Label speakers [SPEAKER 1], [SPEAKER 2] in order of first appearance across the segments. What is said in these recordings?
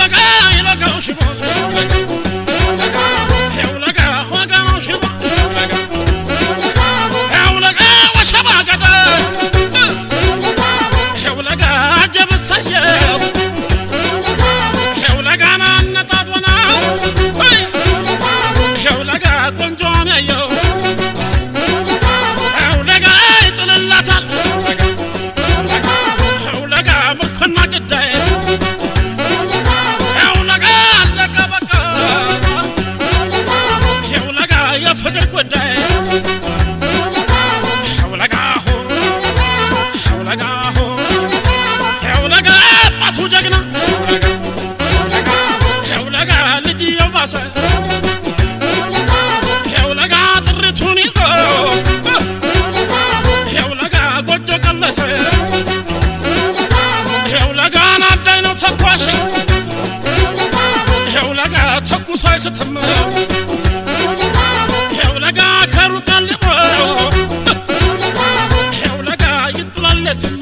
[SPEAKER 1] ለጋ ይለጋው ሽቦ ይኸው ለጋ ወገናው ሽቦ ይኸው ለጋ ወሸባ ገዳ ይኸው ለጋ ጀብሳየው ይኸው ለጋና አነጣጥሮና ይኸው ለጋ ቆንጆን ያየው ይኸው ለጋ ይጥልላታል ይኸው ለጋ ምርኮና ግዳይ ይኸው ለጋ አለቀ በቃ ይኸው ለጋ የፍቅር ጉዳይ ይኸው ለጋ ሆ ይኸው ለጋ ሆ ይኸው ለጋ አባቱ ጀግና ይኸው ለጋ ልጅየው ባሰ ይኸው ለጋ ጥሪቱን ይዞ ይኸው ለጋ ጎጆ ቀለሰ ይኸው ለጋ ናዳኝ ነው ተኳሽ ይኸው ለጋ ተኩሶ አይስትም ይኸው ለጋ ከሩቅ አልሞ ይኸው ለጋ ይጥላለትም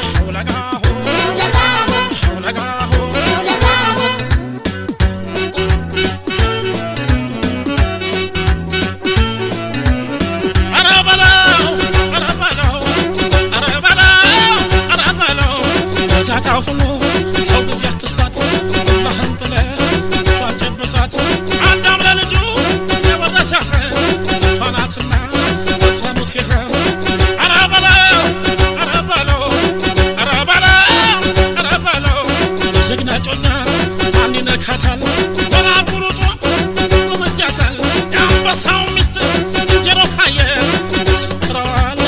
[SPEAKER 1] ይኸው ለጋ ሆ ይኸው ለጋ ሆ ኧረ በለው ኧረ በለው ኧረ በለው ኧረ በለው በዛታ ሁኑ ሰው ጊዜ አትስጣት ዱላህን ጥለህ እጇን ጨብጣት አዳም ለልጁ የወረሰህ እሷ ናትና በትረ ሙሴህ ኧረ በለው ኧረ በለው ኧረ በለው ኧረ በለው ጀግና ጮኛ ማን ይነካታል? ገና ቁርጧ ጎመጃታል የአንበሳው ሚስት ዝንጀሮ ካየ ሰክረዋል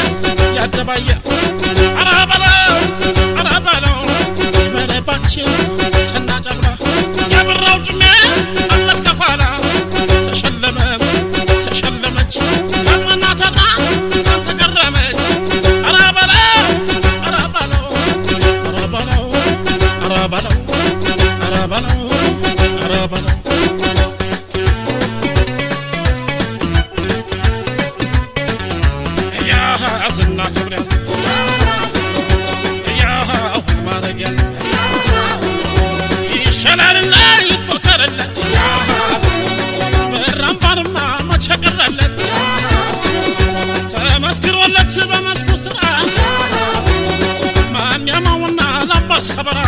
[SPEAKER 1] ያደባየ ኧረ በለው ኧረ በለው ይበለባችን ተናጨብራ የብራው ጭሜ አለስ ከኋላ ተሸለመ ተሸለመች ታጥባና ታጥባ ተገረመች ኧረ በለው ኧረ በለው ኧረ በለው ኧረ በለው ኧረ በለው ኧረ በለው ያዝና ክብሪያ ያሁ ማረጊያ ይሻላልና ይፎከርለት ብራምባርማ መቼ ቀረለት ተመስክሮለት በመስኩ ስራ ማን ያማውና ላምባስ ከበራ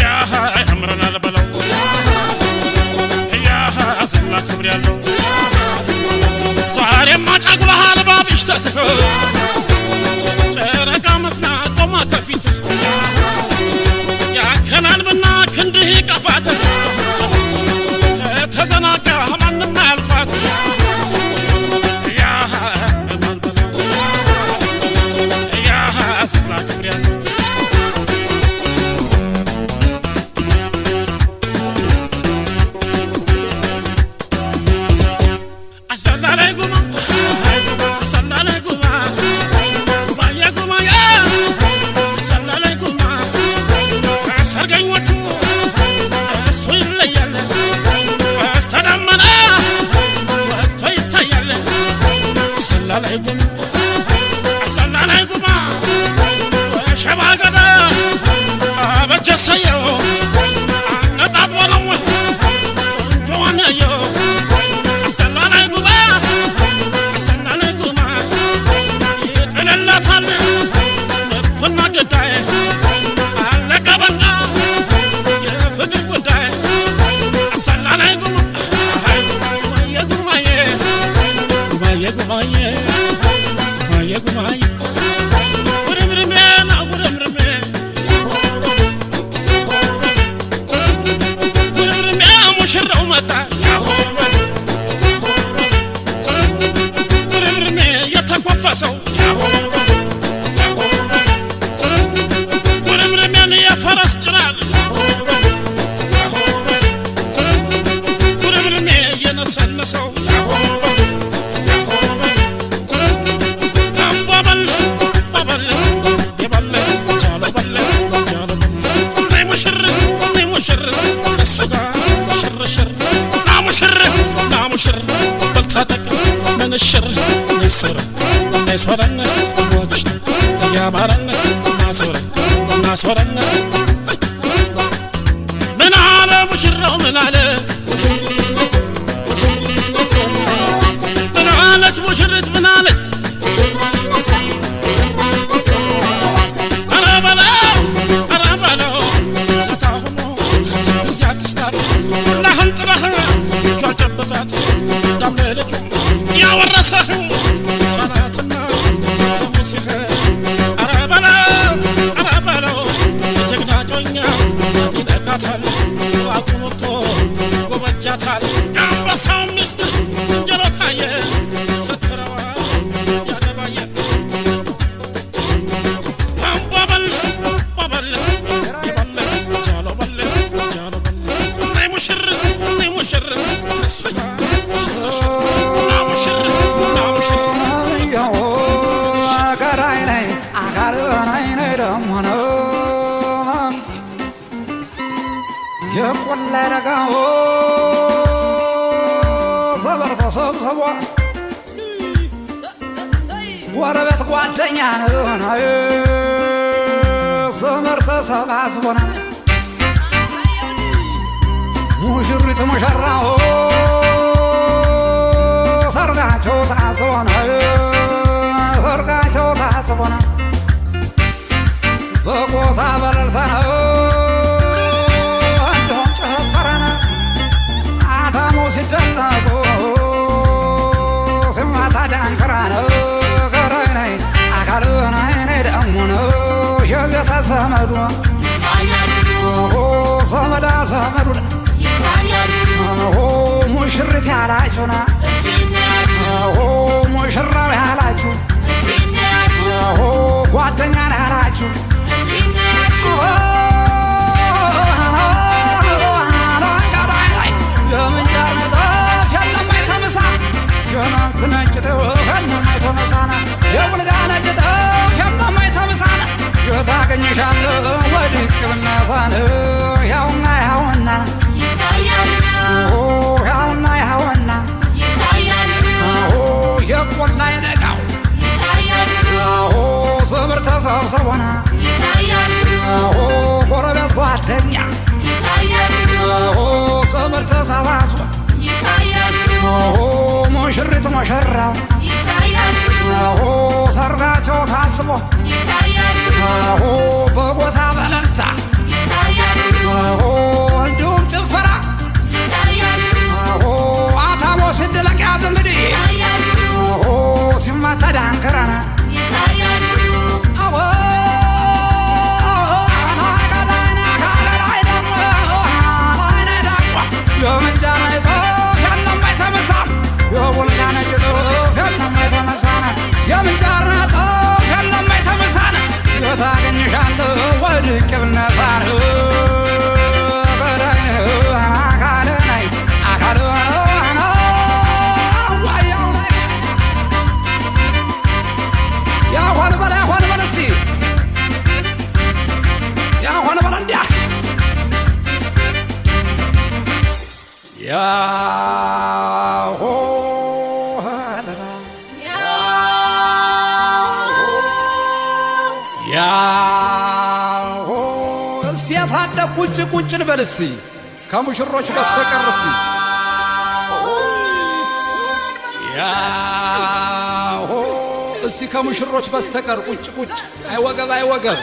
[SPEAKER 1] ያምረናል በለው ያዝና ክብር ያለው ዛሬማ ጫጉላሃል ባብሽተትህ ጨረቃ መስላ ቆማ ከፊትህ ያከናንብና ክንድህ ይቀፋት ከተዘናጋ ማንም አያልፋት ያማን በለው ያዝና ክብር ያለው አሰላላይ ጉማ አሰላላይ ጉማ ጉማዬ ጉማዬ አሰላላይ ጉማ ሰርገኞቹ እሱ ይለያል በስተደመና ወጥቶ ይታያል አሰላላይ ጉማ አሰላላይ ጉማ ወሸባ ገዳ አበጀሰየው አነጣጥሮ ነው ቆንጆዋን ያየው አሰላላይ ጉማ አሰላላይ ጉማ ይጥልላታል ልኩና ግዳይ አለቀ በቃ የፍቅር ጉዳይ አሰላላይ ጉማ ጉማዬ ጉማዬ ጉማዬ ጉማዬ ጉማዬ ጉማዬ ጉርምርሜ ና ጉርምርሜ ጉርምርሜ ሙሽራው መጣ ጉርምርሜ የተኮፈሰው ጉርምርሜን የፈረስ ጭራል ጉርምርሜ የነሰነሰው አምቧበል አበል የበል ጃሎ በል ጃሎ በል ነይ ሙሽር ነይ ሙሽር ከሱ ጋር ሽርሽር ና ሙሽር ና ሙሽር በልታጠቅ ምንሽር ነይ ሶረን ነይ ሶረን ወግሽ ነው እያማረን ና ናሶረ ናሶረና ምን አለ ሙሽራው ምን አለ ምን አለች ሙሽሪት ምን አለች ኧረ በለው ኧረ በለው ዘታ ሆኖ እዚያ ትስታት ዱላህን ጥለህ እጇን ጨብጣት ዳምለ ልጁ ያወረሰህ እሷ ናትና ሙሲህ ኧረ በለው ኧረ በለው የጀግና ጮኛ ይነካታል ራቁን ወጥቶ ጎበጃታል የአንበሳው ሚስት ዝንጀሮ ካየ ሰትረዋል ያደባየ አምቧበል ቧበል የበለ ጃሎ በለ ጃሎ በለ ነይ ሙሽር ነይ ሙሽር ከእሱ ጋር ሽርሽር ና ሙሽር ና ሙሽር
[SPEAKER 2] የቆላ ደጋው ዘበር ተሰብስቦ ጎረቤት ጓደኛ ዘመር ተሰባስቦና ሙሽሪት ሙሽራው ሰርጋቸው ታስቦና ሰርጋቸው ታስቦና በቦታ በለልታ ነው እንደውም ጨፈረና አታሞ ሲደለቁ ሲማታ ዳንክራ ነው ገረነይ አካል ነይ ደሞ ነው የቤተ ዘመዱ ዘመዳ ዘመዱ ሙሽሪት ያላችሁና ሙሽራው ያላችሁ ጓደኛን ያላችሁ ያውና ያውና ያውና ያውና የቆላ ይነቃው ዘመር ተሰብስቦና ጎረቤት ጓደኛ ዘመር ተሰባስቦ ሙሽሪት ሙሽራው ሰርጋቸው ታስቦ በቦታ በለልታ እንዲሁም ጭፈራ አታሞ ሲደለቅ ያዝ እንግዲህ ሲማታ ዳንክራና የታለ ቁጭ ቁጭ ልበል እስቲ ከሙሽሮች በስተቀር እስቲ ያሆ እስቲ ከሙሽሮች በስተቀር ቁጭ ቁጭ አይወገብ አይወገብ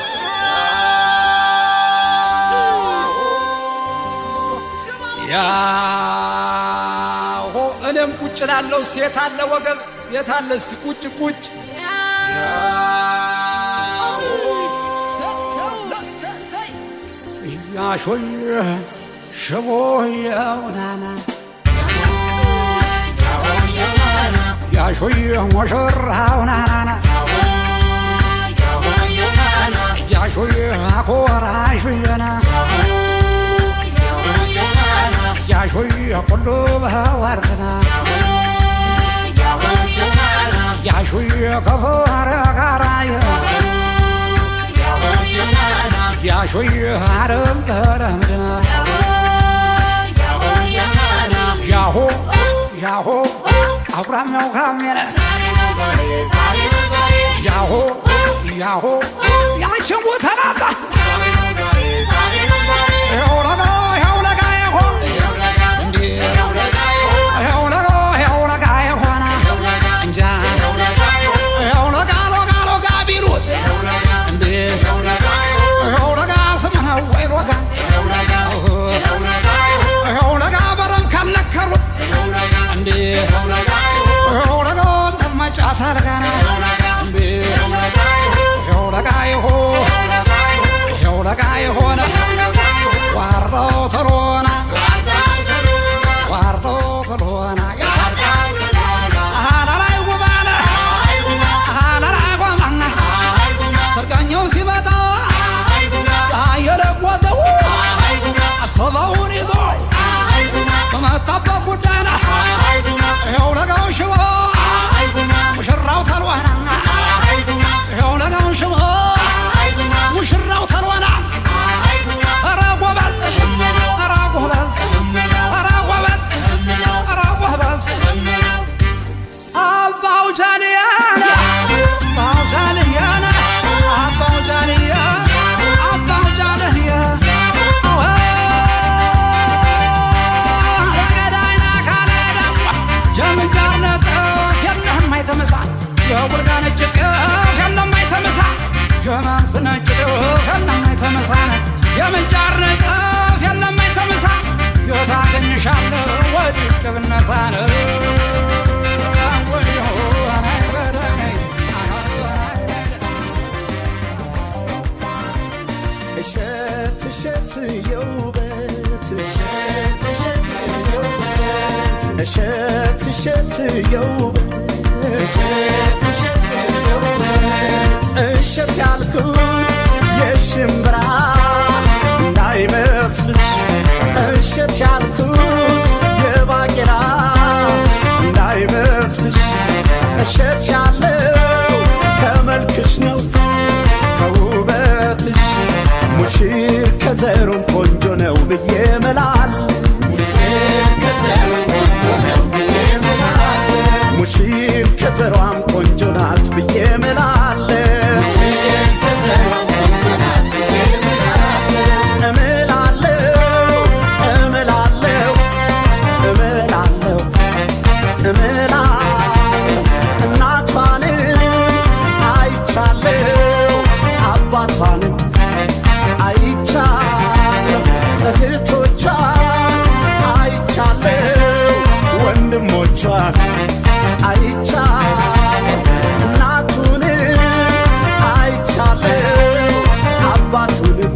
[SPEAKER 2] ያሆ እኔም ቁጭ ላለው የታለ ወገብ የታለ እስቲ ቁጭ ቁጭ ያሾይ ሽቦየውናና ያሾይ ሙሽራውናና ያሾይ አኮራሽየና ያሾይ ቁሉ በወርና ያሾይ ከፈረ ጋራየ ያሾይ አረም በረምድና ያሆ ያሆ አውራሚያው ካሜረ ያሆ ያሆ ያንቺን ተላጣ ይኸው ለጋ ይኸው ለጋ ይሆን እንዴ ይኸው ለጋ ይኸው ለጋ ይሆና እንጃ ይኸው ለጋ ሎጋ ሎጋ ቢሉት እንዴ ይኸው ለጋ ስምህ ነው ወይ ሎጋ ይኸው ለጋ በረም ካልነከሩት እንዴ ይኸው ለጋ እንደማጫታ ለጋና እንዴ ይኸው ለጋ ይሆ ይኸው ለጋ የሆነ ዋርዳው ተሎና ዋርዳው ተሎና አላላይ ጉባለ አላላይ ጓማና ሰርጋኛው ሲመጣ ፀሐይ የለወዘው አሰባውን ይዞ በመጣበት ጉዳይና ይኸው ለጋው ሽቦ ሙሽራው ተልዋና ይኸው ለጋው ሽቦ ሙሽራው ተልዋና ኧረ ጎበዝ ኧረ ጎበዝ ኧረ ጎበዝ ኧረ ጎበዝ አባው ጃንያና አባው ጃንያና አባው ጃንያ አባው ጃንያ ገዳይና ካለ ደግሞ የምንጃር ነጥፍ የለህም አይተምሳ የቡልጋ ነጭ ጤፍ የለም አይተምሳ የመንዝ ነጭ ጤፍ የለም አይተምሳ የምንጃር ነጥፍ የለም አይተምሳ የታገኝሻለሁ ወድቄ ብነሳ ነው
[SPEAKER 3] እሸት እሸት የውበት እሸት እሸት የውበት እሸት ያልኩት የሽምብራ እንዳይመስልሽ እሸት ያልኩት የባቄላ እንዳይመስልሽ እሸት ያለው ከመልክሽ ነው ከውበትሽ ሙሽር ከዘሩም ቆንጆ ነው ብዬ መላል ሙሽር ከዘሯም ቆንጆ ናት ብዬ ምላለ እምላለው እምላለው እምላለው እምላለው እናቷንም አይቻለው አባቷንም አይቻለው እህቶቿን አይቻለው ወንድሞቿን አይቻለው እናቱንም አይቻለው አባቱንም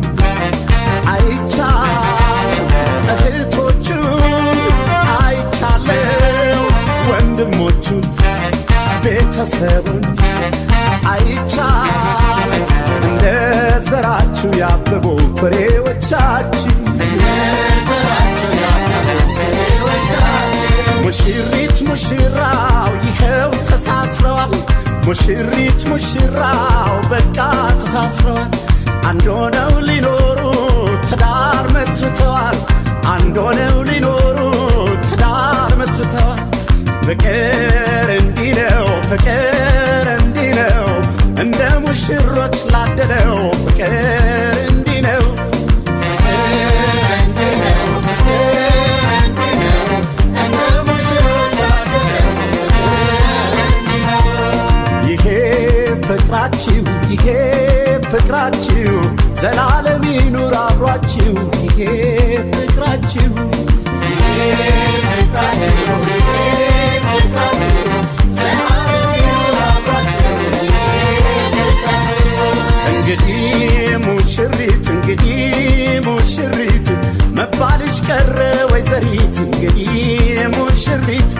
[SPEAKER 3] አይቻለው እህቶቹን አይቻለው ወንድሞቹን ቤተሰቡን አይቻለው እንደ ዘራችሁ ያብቡ ፍሬዎቻችን ሙሽሪት ሙሽራው ይኸው ተሳስረዋል። ሙሽሪት ሙሽራው በቃ ተሳስረዋል። አንድ ሆነው ሊኖሩ ትዳር መስርተዋል። አንድ ሆነው ሊኖሩ ትዳር መስርተዋል። ፍቅር እንዲህ ነው፣ ፍቅር እንዲህ ነው፣ እንደ ሙሽሮች ላደለው ፍቅር እንዲህ ነው። ይሄ ፍቅራችሁ ይሄ ፍቅራችሁ ዘላለም ይኑር አብሯችሁ ይሄ ፍቅራችሁ እንግዲህ ሙሽሪት እንግዲህ ሙሽሪት መባልሽ ቀረ ወይዘሪት እንግዲህ ሙሽሪት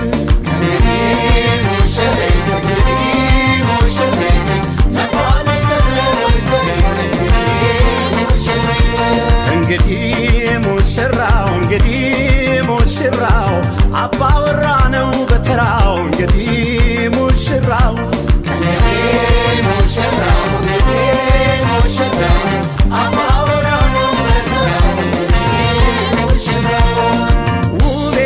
[SPEAKER 3] እንግዲህ ሙሽራው እንግዲህ ሙሽራው አባወራ ነው በተራው እንግዲህ ሙሽራው ውቤ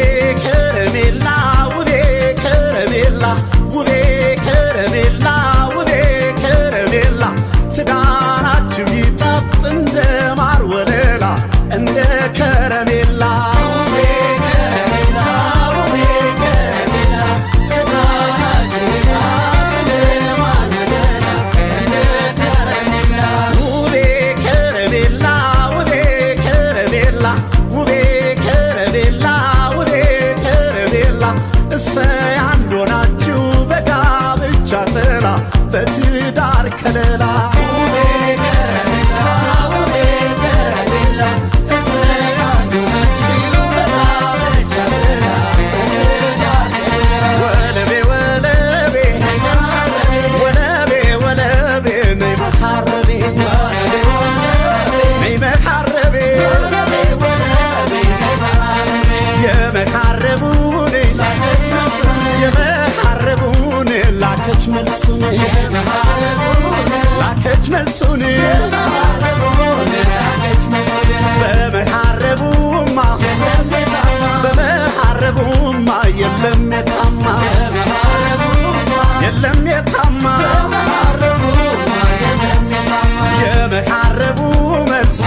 [SPEAKER 3] ትዳራችሁ ይጣፍጥ እንደ ማር ወለላ እንደ ከረሜላ ውቤ ከረሜላ ውቤ ከረሜላ ውቤ ከረሜላ ውቤ ከረሜላ እሰይ አንድ ሆናችሁ በጋብቻ ጥላ በትዳር ከለላ ወለቤ ወለቤ ወለቤ ወለቤ ነይ መሐረቤ ነይ መሐረቤ የመሐረቡን የመሐረቡን ላከች መልሱን ላከች መልሱን በመሐረቡማ በመሐረቡማ የለም የታማ የለም የታማ የመሐረቡ መልስ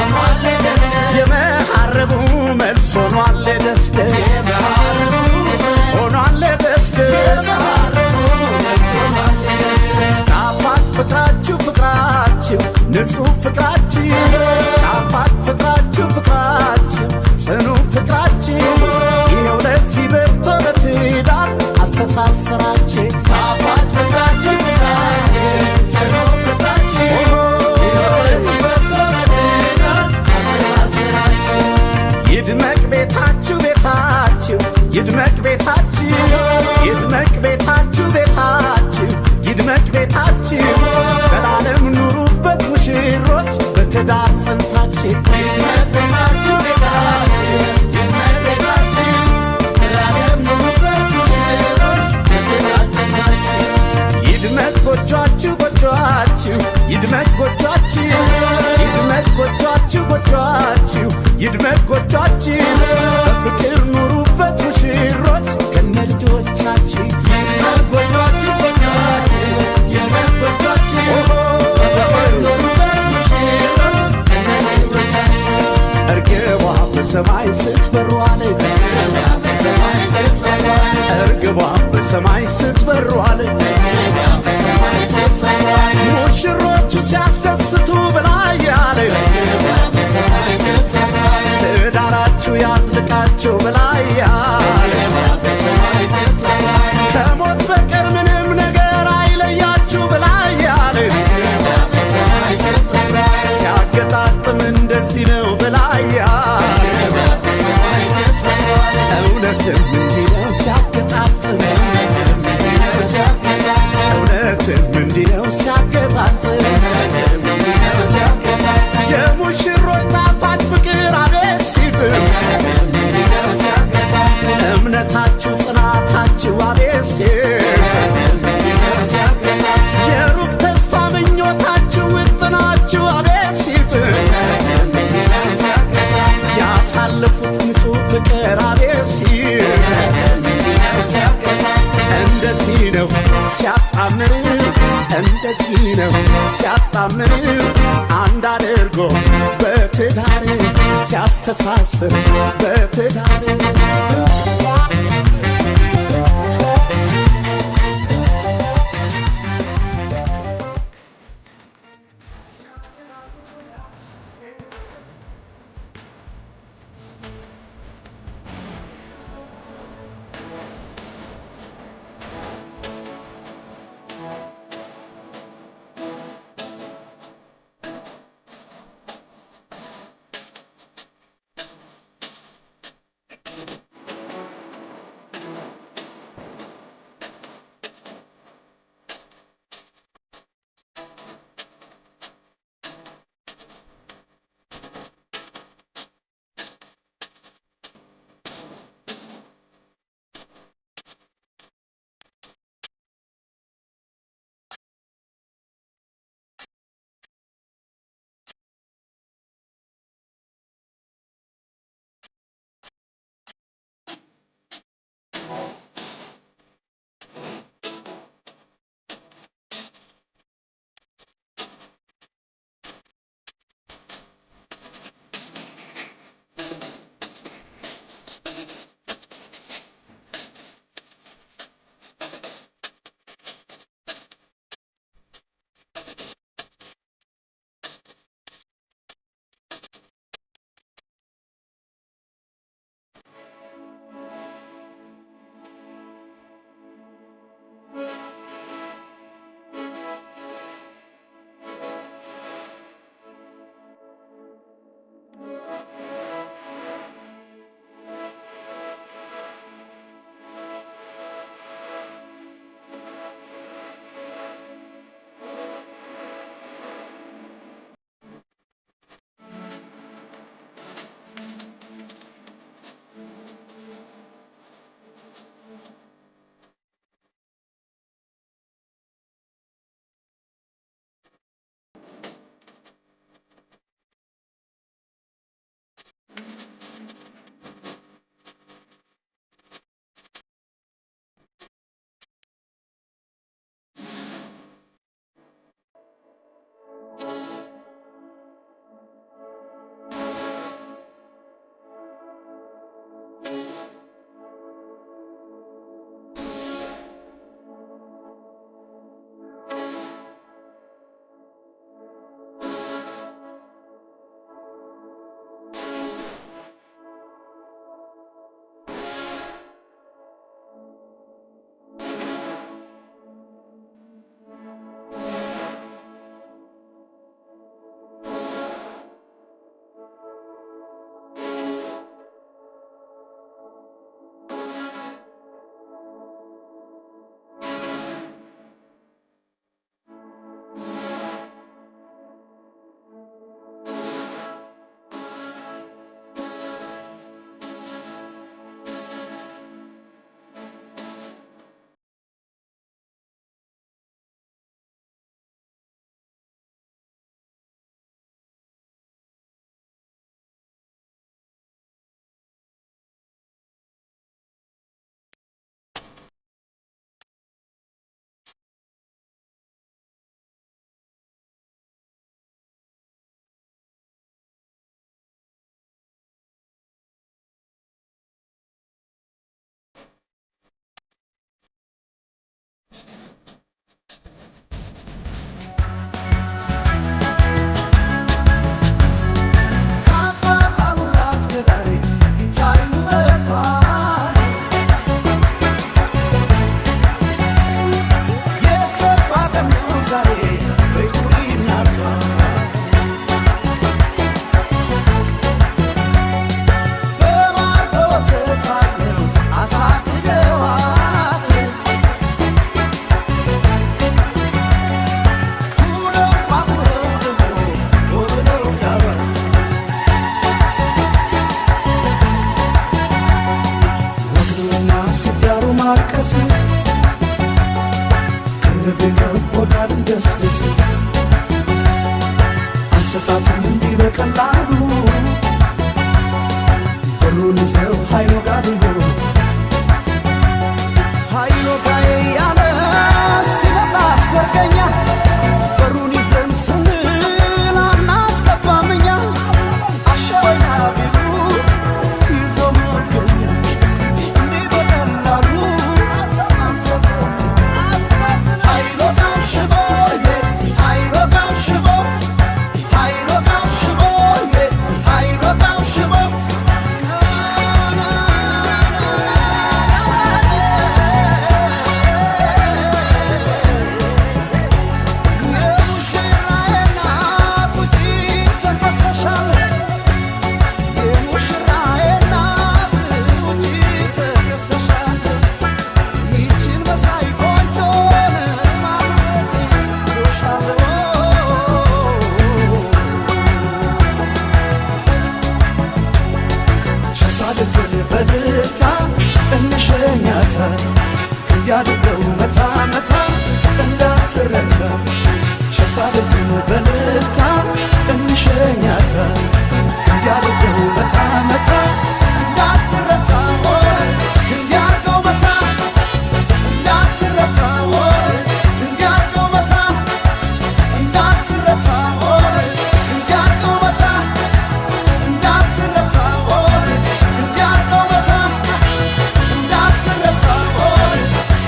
[SPEAKER 3] የመሐረቡ መልስ ሆኗል ደስ ደስ ሆኗል ደስ ደስ ጣፋጭ ፍቅራችሁ ፍቅራችሁ ንጹህ ፍቅራችሁ ጣፋጭ ፍቅራችሁ ፍቅራችሁ ጽኑ ፍቅራችሁ ይኸው ለዚህ በቅቶ በትዳር አስተሳሰራችሁ ይድመቅ ቤታችሁ ቤታችሁ ይድመቅ ቤታችሁ ይድመቅ ቤታችሁ ቤታችሁ ይድመቅ ቤታችሁ ዘላለም ኑሩበት ሙሽሮች በትዳር ጸንታችሁ ይድመቅ ጎጇችሁ ጎጇችሁ ይድመቅ ጎጇችሁ ይድመቅ ጎጇችሁ ጎጇችሁ ይድመቅ ጎጇችሁ በፍቅር ኑሩበት ሙሽሮች ከነ ልጆቻችሁ እርግቧ በሰማይ ስትበር ዋለች እርግቧ በሰማይ ስትበር ዋለች ሙሽሮቹ ሲያስደስቱ ብላ ያለች ትዳራችሁ ያዝልቃችሁ ብላ ያለች ከሞት በቀር ምንም ነገር አይለያችሁ ብላ ያለች ሲያገጣጥም እንደዚህ ነው ብላ ያለች እውነትም እንዲህ ነው ሲያገጣጥም እውነትም እንዲህ ነው ሲያገጣጥም የሙሽሮች ጣፋጭ ፍቅር አቤት ሲጥም እምነታችሁ ጽናታችሁ አቤት ሲጥም የሩቅ ተስፋ ምኞታችሁ ውጥናችሁ አቤት ሲጥም ያሳለፉት ንጹህ ፍቅር አቤት ሲጥም እንደዚህ ነው ሲያጣምር እንደዚህ ነው ሲያጣምር አንድ አድርጎ በትዳር ሲያስተሳስር በትዳር አንሰጣትም እንዲህ በቀላሉ በሩን ይዘው ኃይሎ ጋር ቢሉ ኃይሎ ጋዬ ያለ ሲመጣ ሰርገኛ በሩን ይዘን ስንል አናስገባም እኛ አሸወና ቢሉ ይዞ መገኛ እንዲህ በቀላሉ አንሰጣትም። ኃይሎ ጋው ሽቦዬ ኃይሎ ጋው ሽቦ ኃይሎ ጋው ሽቦዬ ኃይሎ ጋው ሽቦ የሙሽራዬ እናት ውጪ ተከሰሻል። የሙሽራዬ እናት ውጪ ተከሰሻል። ይችን መሳይ ቆንጆን ማድረግ ይሻል። ሸፍ አድርገን በልታ እንሸኛታ እንዲያድርገው መታ መታ እንዳትረታ ሸፍ አድርገን በልታ እንሸኛታ እንዲያድርገው መታ መታ እንዳትረታ ወይ እንዲያርገው መታ እንዳትረታ ወይ እንዲያርገው መታ እንዳትረታ ወይ እንዲያርገው መታ እንዳትረታ ወይ እንዲያርገው መታ እንዳትረታ ወይ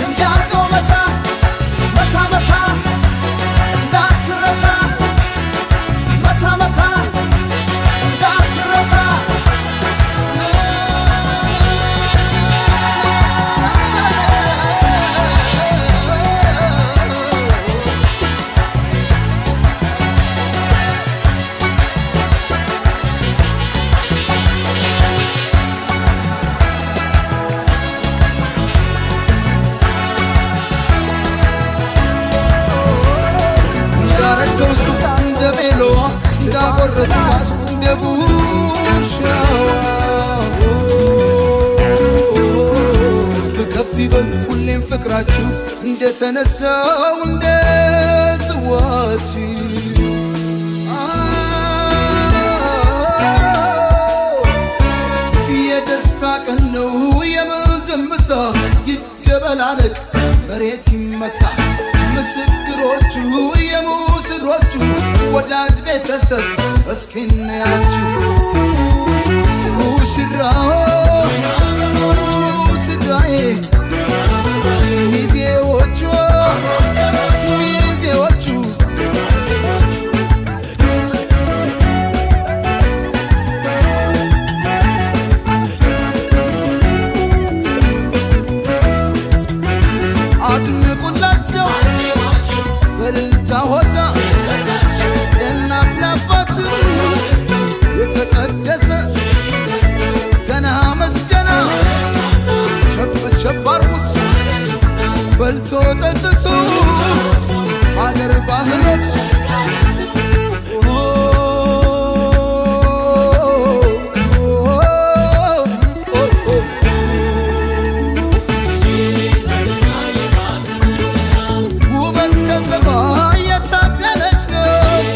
[SPEAKER 3] እንዲያርገው መታ መታ መታ እንዳትረታ መታ መታ እንዳትረታ።
[SPEAKER 4] እንዳረገው ሱፍ እንደ ቤሎዋ እንዳጎረስካት እንደ ጉርሻዋ ከፍ ከፍ ይበል ሁሌም ፍቅራችሁ እንደተነሳው እንደ ጽዋችሁ። የደስታ ቀን ነው የምን ዝምታ ይደበላለቅ መሬት ይመታ ምስክሮቹ የሙስሮቹ ወዳጅ ቤተሰብ እስኪ እንያችሁ ሙሽራው ሙሽራዬ ሚዜዎቹ ሚዜዎቹ አድምቁላቸው በእልልታ ሆታ ለእናት ለአባት የተቀደሰ ገና መስገና ቸብ ቸብ አርጉት በልቶ ጠጥቶ አገር ባህሎች ውበት ከተማ የታደለች ናት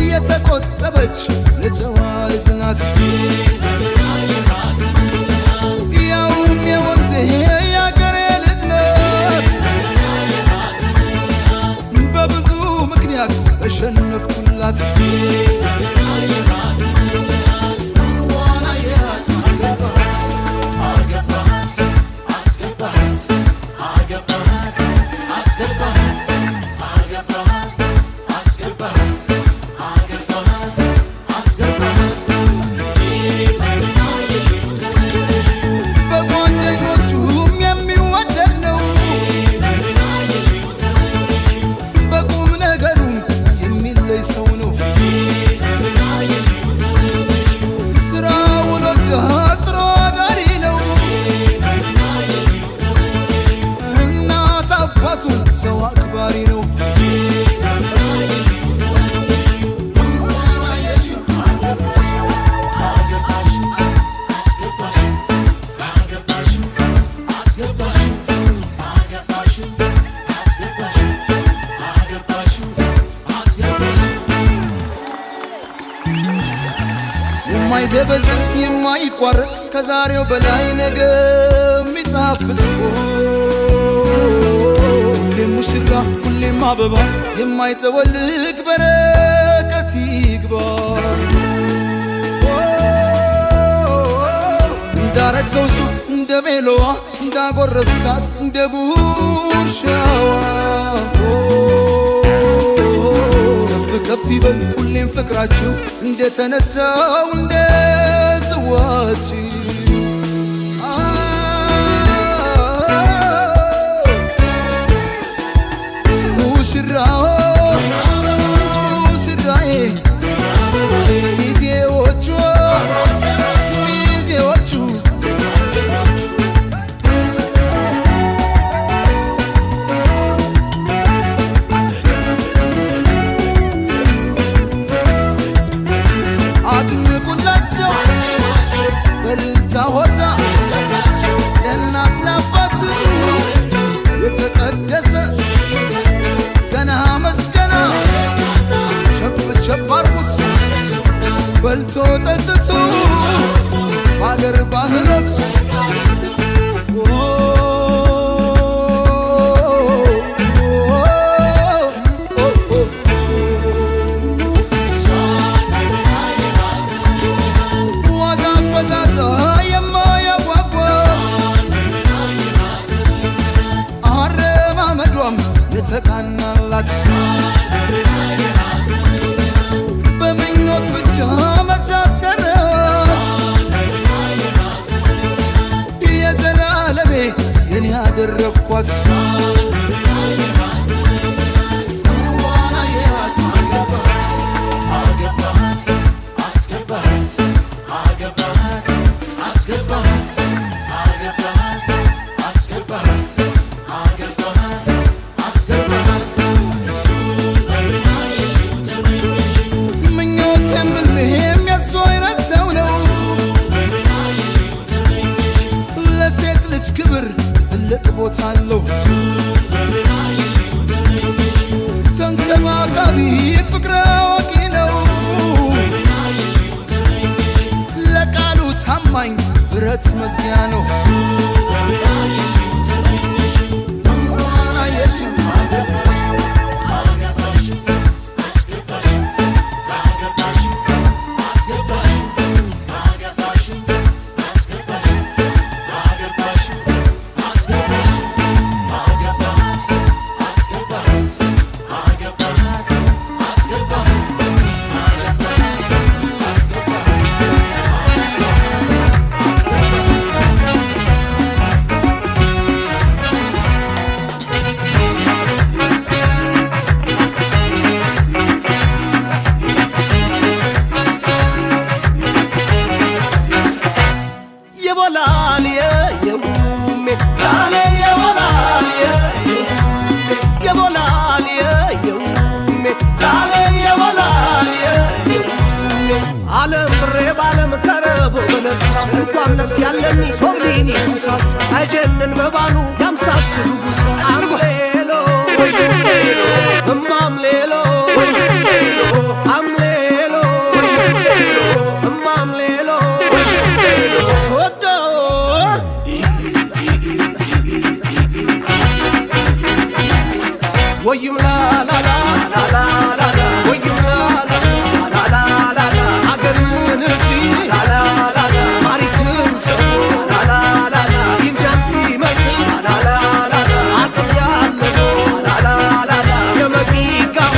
[SPEAKER 4] የተቆጠበች የጨዋ ልጅ ናት። ያውም የወንዜ የአገሬ ልጅ ናት። በብዙ ምክንያት ተሸነፍኩላት። እንኳን አያት አገባት አገባት አስገባት አገባት አስገባት አገባት አስገባት አገባት አስገባት በጓደኞቹም የሚወደድ ነው። በቁም ነገሩም የሚለይ ሰው ነው። የማይደበዝዝ የማይቋረጥ ከዛሬው በላይ ነገ የሚጣፍጥ፣ ሁሌም ሙሽራ ሁሌም አበባ የማይጠወልግ በረከት ይግባ። እንዳረገው ሱፍ እንደ ቤሎዋ፣ እንዳጎረስካት እንደ ጉርሻዋ፣ ከፍ ከፍ ይበል ሁሌም ፍቅራችሁ እንደተነሳው እንደ ጽዋችሁ። ሙሽራው ሙሽራዬ፣ ሚዜዎቹ ሚዜዎቹ። አድምቁላቸው በልልታ ሆታ ለእናት ለአባት የተቀደሰ ገና መስገና። ቸብ ቸብ አርጉት በልቶ ጠጥቶ በአገር ባህሎች። ዋዛ ፈዛዛ የማያጓጓት፣ አረማመዷም የተቃናላት፣ በምኞት ብቻ መች አስቀረት፣ የዘላለሜ የኔ ያደረግኳት። እንኳን አየሃት አገባሃት አገባሃት አስገባሃት አገባሃት አስገባሃት አገባሃት አስገባሃት አገባሃት አስገባሃት። ምኞት የምልህም የሱ አይነት ሰው ነው። ለሴት ልጅ ክብር ትልቅ ቦታ አለው። ተንከባካቢ ፍቅረ አዋቂ ነው። ለቃሉ ታማኝ ብረት መዝጊያ ነው። እንኳን አየሽው አገባሽ አስገባሽ አገባሽ አስገባሽ አገባሽ አስገባሽ አገባሽ አስገባሽ አገባሃት አስገባሃት አገባሃት አስገባሃት።
[SPEAKER 3] የቦላልየ የውሜ ላሌ የቦላልየ የቦላልየ የውሜ ላሌ የቦላልየ የውሜ ዓለም ብሬ ባለም ከረቦ በነፍስ እንኳን ነፍስ ያለኒ ሶብሊኒ ጉሳስ አይጀንን በባሉ ያምሳስሉ ጉሳ አምሌሎ እማምሌሎ አምሌሎ እማምሌሎ ሶዶ። ወይም ላላላ ላላላ ወይም ላላ ላላላ አገር ምን እዚ ላላላ ታሪክም ሰው ላላላ ኢንጃን ይመስል ላላላ አቅም ያለው ላላላ የመቂጋሆ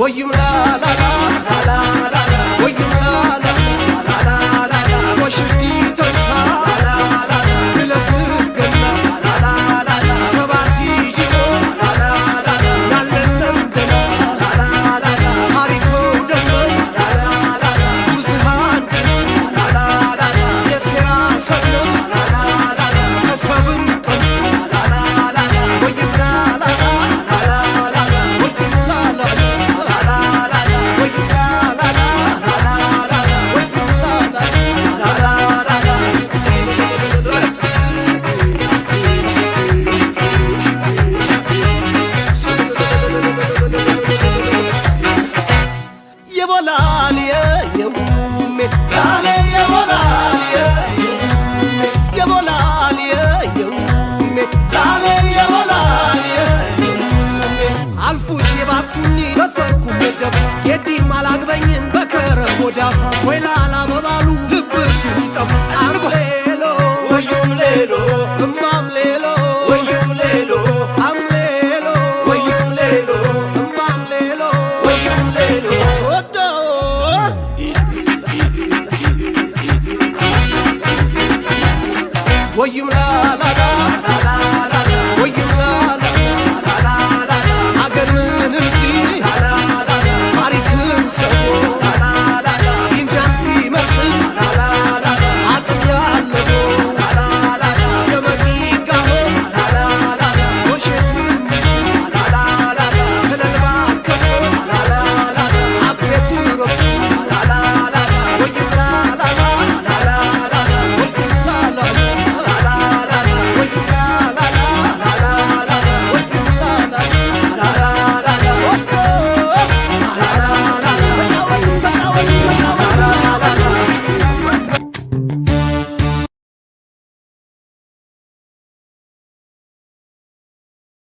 [SPEAKER 4] ወይም